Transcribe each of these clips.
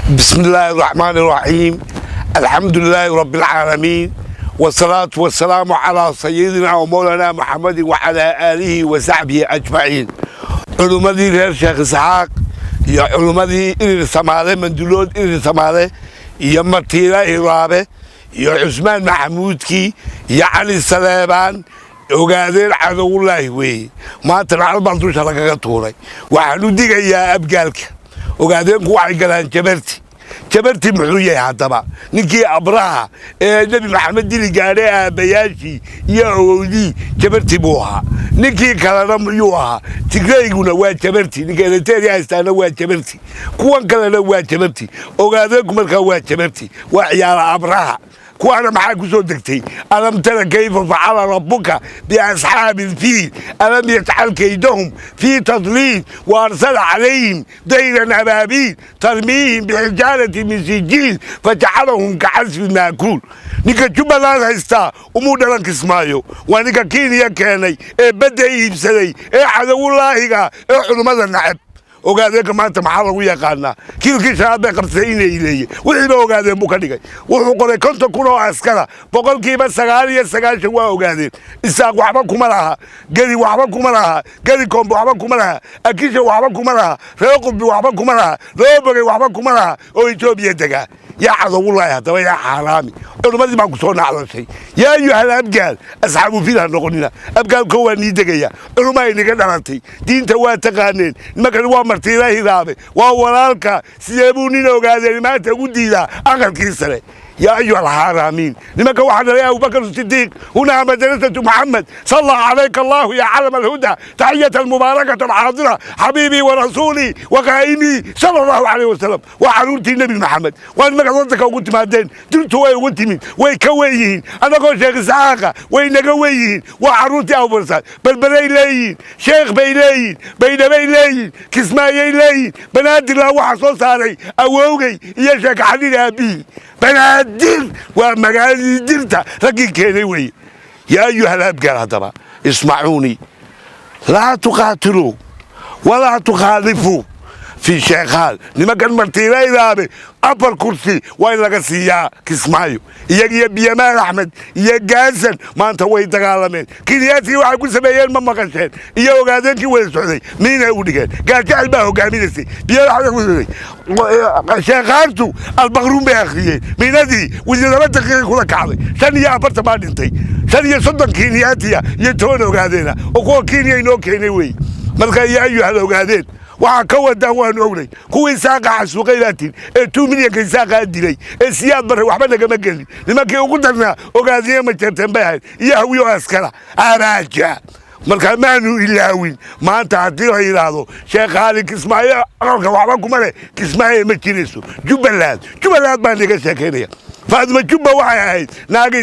بسم الله الرحمن الرحيم، الحمد لله رب العالمين، والصلاة والسلام على سيدنا ومولانا محمد وعلى آله وصحبه أجمعين. Culummadii reer Sheekh Isxaaq iyo culummadii Irir Samaale, Mandulood Irir Samaale iyo Matiila Hiraabe iyo Cusmaan Maxamuudkii iyo Cali Saleebaan, ogaadeen cadowullaahi weeye. Maanta nacal baan dusha lagaga tuuray. Waxaan u digayaa Abgaalka. Ogaadeenku waxay galaan Jabarti. Jabarti muxuu yahay haddaba? Ninkii Abraha ee Nebi Maxamed dili gaadhay, aabbayaashii iyo awowdii Jabarti buu ahaa. Ninkii kalena muyuu ahaa? Tigreyguna waa Jabarti, ninka Eriteria haystaana waa Jabarti, kuwan kalena waa Jabarti. Ogaadeenku markaa waa Jabarti, waa ciyaala Abraha. Kuwaana maxaa ku soo degtay? ألم تر كيف فعل ربك بأصحاب الفيل، ألم يجعل كيدهم في تضليل، وأرسل عليهم طيرا أبابيل ترميهم بحجارة من سجيل فجعلهم كعصف مأكول. Ninka Jubbaland haystaa umuu dhalan Kismaayo. Waa ninka Kenya keenay ee badda iibsaday ee cadowulaahiga ee culummada nacab. Ogaadeenka maanta maxaa lagu yaqaanaa? Kiilkii shanaad bay qabsatay inay ileeye. Wixiiba Ogaadeen buu ka dhigay. Wuxuu qoray 50,000 oo askara. 99% waa Ogaadeen. Isaaq waxba kuma laha, Geri waxba kuma laha, Geri Koombe waxba kuma laha, Akisha waxba kuma laha, reer Qurbi waxba kuma laha, Loobogey waxba kuma laha oo Etoobiya degaa. Yaa cadowulahi haddaba? Yaa xaaraami? Culimmadii baan ku soo nacdashay. يا أيها الأبgaal أصحاب الفيل ha noqonina. Abgaalko waa nii degaya. Culumaa inaga dhalatay, diinta waa taqaaneen. Nimankani waa Martiila Hiraabe, waa walaalka. Sidee buu nin Ogaadeen maanta ugu diidaa aqalkii sare? يا أيها الحرامين, nimanka waxaa dhalay Abubakr Sidiiq. هنا مدرسة محمد، صلى عليك الله يا علم الهدى تحية المباركة الحاضرة، حبيبي ورسولي وقائمي صلى الله عليه وسلم. Waa caruurtii Nebi Maxamed. Waa nimankaad waddanka ugu timaadeen. Dirtu way ugu timid, way ka wen yihiin. Annagoo Sheekh Isxaaqa way naga wen yihiin. Waa caruurtii Abubarsaad. Berberay leeyihiin, Sheekh bay leeyihiin, Baydhabay leeyihiin, Kismaayay leeyihiin. Banaadirla waxaa soo saaray awowgay iyo Sheekh Xaliil aabihii. Banaadir waa magaaladii Dirta raggii keenay weeye. يا أيها الأبgaal haddaba اسمعوني، لا تقاتلوا ولا تخالفوا في Sheekhaal. Nimankan Martiilaydaabe afar kursi waa in laga siiyaa Kismaayo. Iyaga iyo Biyamaal Axmed iyo Gaasan maanta way dagaalameen. Kenyaadkii waxay ku sameeyeen ma maqasheen? Iyo Ogaadeenkii wada socday miinay u dhigeen. Gaajacel baa hogaaminaysay. Biyamaal Axmed ku Sheekhaantu Albaqruun bay akhriyeen. Miinadii within 2 daqiiqay kula kacday. 45 baa dhintay, 35 Kenyaatiya iyo 10 Ogaadeena oo kuwa Kenya inoo keenay wey. Marka يا أيها Ogaadeen, waxaa ka wadaan waanu ognay. Kuwii Isaaqa xasuuqay baa tin ee 2 milyanka Isaaqaa dilay ee Siyaad Barre waxba nagama gelin. Nimankii ugu darnaa Ogaadiye ma jarteen bay ahayd iyo Hawiyo askara Abaaja. Marka maanu ilaawin. Maanta haddii la yidhaahdo Sheekhaali Kismaayo aqalka waxba kuma leh, Kismaayo ma jirayso. Jubbaland, Jubbaland baan iga sheekaynaya. Faaduma Jubba waxay ahayd naagi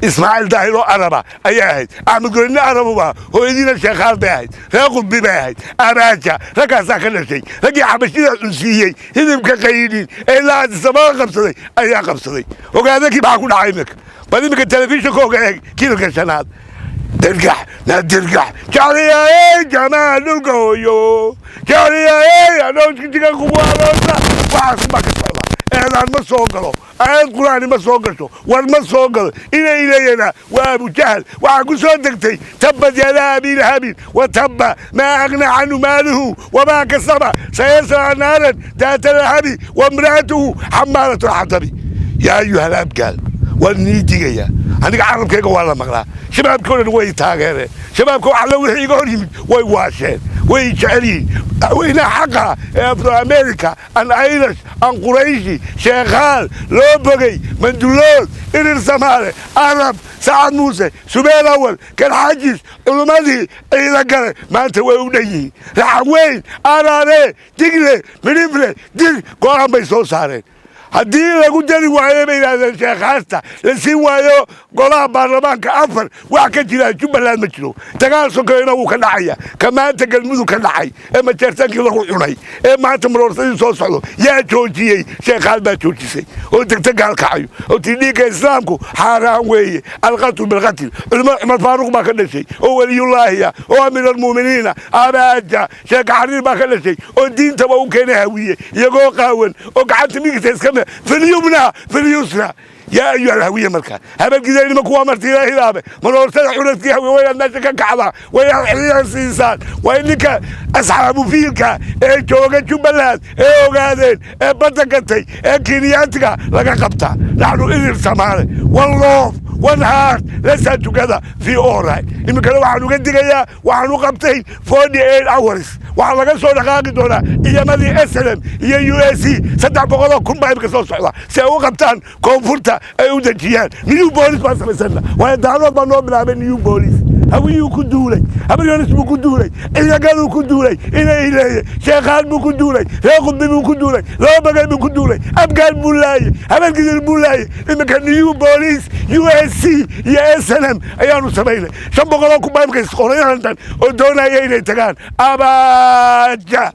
Ismaaciil Daahir oo Araba ayay ahayd. Axmed Goynne Arabuba, hooyadiina Sheekhaal bay ahayd, reer Qudbi bay ahayd. Abaaja raggaasaa ka dhashay. Raggii Xabashida cunsiiyey hidibka qaydhin ee ilaa Adisababa qabsaday ayaa qabsaday. Ogaadankii maxaa ku dhacay iminka? Bal iminka telefishinka oga eeg kiilka shanaad. Dirgax na dirgax jecliyaay jamaal dhulka hooyo jecliyaay anoojiga kugu aroosa. Waxaas baa ka socda. Eedaan ma soo galo, aayad Qur'aani ma soo gasho, war ma soo galo. Inay leeyana waa Abujahal. Waxaa ku soo degtay تبت يدا أبي لهب وتب، ما أغنى عنه ماله وما كسب، سيصلى نارا ذات لهب وامرأته حمالة الحطب. يا أيها الأبgaal, waan nii digayaa. Aniga carabkayga waa la maqlaa. Shabaabka o dhan way taageereen. Shabaabka wax alla wixii iga hor yimid way waasheen, way jecel yihiin madaxweynaha xaqa ee Afro America an Irish an Qurayshi, Sheekhaal, Loo Bogey, Mandulood, Irir Samaale, Arab, Sacad Muuse, Subeel Awal, Garxajis, culummadii Ciidan Gale maanta way u dhan yihiin. Raxan Weyn, Araare, Digle, Midhifle, Dir go-aan bay soo saareen. Haddii lagu dari waayo, bay yidhahdeen, sheekhaasta la siin waayo golaha baarlamaanka afar, wax ka jira Jubbaland ma jiro. Dagaal sokeeyna wuu ka dhacaya, ka maanta Galmudug ka dhacay ee Majeertaankii lagu cunay ee maanta maroorsadii soo socdo. Yaa joojiyey? Sheekhaal baa joojisay oo degta Gaalkacayo oo tii dhiigga Islaamku xaaraan weeye, alqatlu bilqatl. Culimo Cumar Faaruq baa ka dhashay oo weliyullaahiya oo amiir almu'miniina. Abaaja Sheekh Xariir baa ka dhashay oo diintaba u keenay Hawiye iyagoo qaawan oo gacanta midigta iska filyumna filyusra. Yaa ayuha alhawiye, marka Habargiday nimanku waa martiila hilaabe. Maroorsada curadkii Hawiye waa inaad meesha ka kacdaa, waa inaad xiliyan siisaan, waa in ninka asxaabu fiilka ee jooga Jubbaland ee Ogaadeen ee badda gatay ee Kenyaatiga laga qabtaa. Naxnu Irir Samaale, one love, one heart, let's stand together fi all right. Iminkana waxaan uga digayaa, waxaan u qabtay 48 hours. Waxaa laga soo dhaqaaqi doonaa ciidamadii SLM iyo USC, 300,000 baa imika soo socda si ay u qabtaan koonfurta, ay u dejiyaan. New police baan samaysana, waayo Daarood baa noo bilaabay new police. Hawiyuu ku duulay, Habaryonis buu ku duulay, Ciidagaduu ku duulay, Inay Ileeye Sheekhaan buu ku duulay, Reer Qudbi buu ku duulay, Laba Bagay buu ku duulay, Abgaal buu laayey, Habargidir buu laayey. Iminka new police USC iyo SNM ayaanu samaynay. 500,000 baa imika isqorayantan oo doonaya inay tagaan Abaaja.